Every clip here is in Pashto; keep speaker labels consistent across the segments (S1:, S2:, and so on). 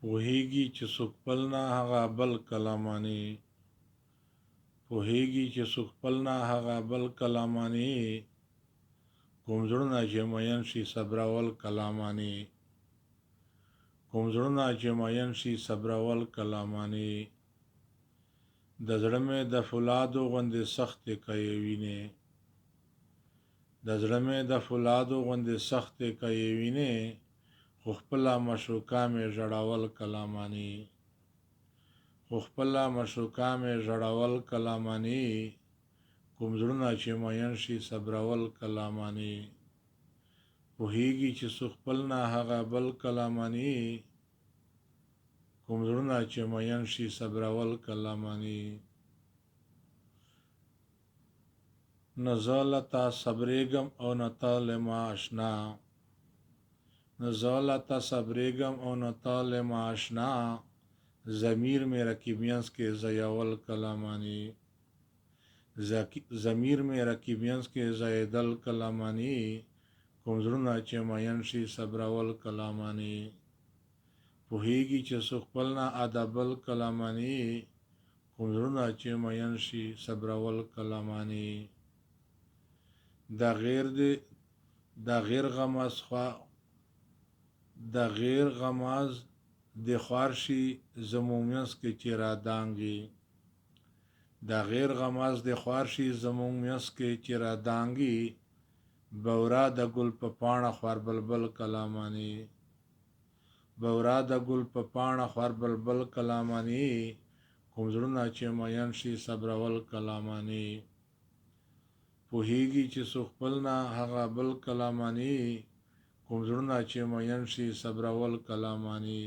S1: پوهیږي چې څوک خپل نه هغه بل کلامانی. پوهیږي چې څوک خپل نه هغه بل کلامانی. کوم زړونه چې مین شي صبرول کلامانی. کوم زړونه چې مین شي صبرول کلامانی. د زړه مې د فولادو غوندې سختې که یې وینې. د زړه مې د فولادو غوندې سختې که یې وینې. خو خپله مشوکه مې ژړول کلامانی. خو خپله مشوکه مې ژړول کلامانی. کوم زړونه چې مین شي صبرول کلامانی. پوهیږي چې څوک خپل نه هغه بل کلامانی. کوم زړونه چې مین شي صبرول کلامانی. نه زه له تا صبرېږم او نه ته له ما اشنا. نه زه له تا صبرېږم او نه ته له ما اشنا. ضمیر مې رقیب ینس کې ځایول کلامانی. ضمیر مې رقیب ینس کې ځایېدل کلامانی. کوم زړونه چې مین شي صبرول کلامانی. پوهیږي چې څوک خپل نه ادبل کلامانی. کوم زړونه چې مین شي صبرول کلامانی. دا غیر دی دا غیر غماز خوا دا غیر غماز د خوار شي زموږ منځ کې چې را دانګي. دا غیر غماز د خوار شي زموږ منځ کې چې را دانګي. بورا د ګل په پاڼه خوار بلبل کلامانی. بورا د ګل په پاڼه خوار بلبل کلامانی. کوم زړونه چې مین شي صبرول کلامانی. پوهیږي چې څوک خپل نه هغه بل کلامانی. کوم زړونه چې مین شي صبرول کلامانی.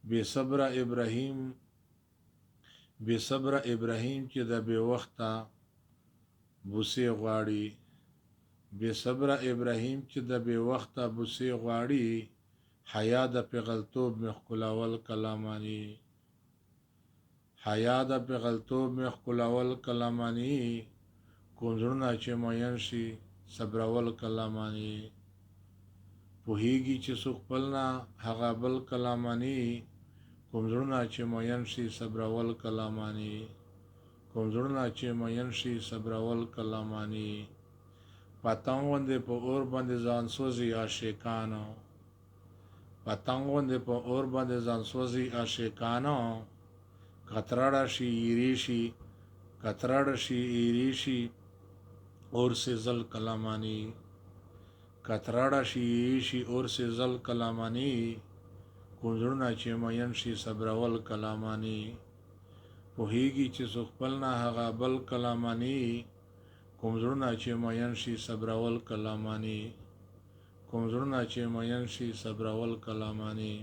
S1: بې صبره ابراهیم بې صبره ابراهیم چې د بې وخته بوسې غواړي. بې صبره ابراهیم چې د بې وخته بوسې غواړي. حیا د پېغلتوب مې ښکلول کلامانی. حیا د پېغلتوب مې ښکلول کلامانی. کوم زړونه چې مین شي صبرول کلامانی. پوهیږي چې څوک خپل نه هغه بل کلامانی. کوم زړونه چې مین شي صبرول کلامانی. کوم زړونه چې مین شي صبرول کلامانی. پتنګ غوندې په اور باندې ځان سوځي عاشقانو. پتنګ غوندې په اور باندې ځان سوځي عاشقانو. کترړه شي ایرې شي کترړه شي ایرې شي اور سیزل کلامانی. کترړه شي ایرې شي اور سیزل کلامانی. کوم زړونه چې مین شي صبرول کلامانی. پوهیږي چې څوک خپل نه هغه بل کلامانی. کوم زړونه چې مین شي صبرول کلامانی. کوم زړونه چې مین شي صبرول کلامانی.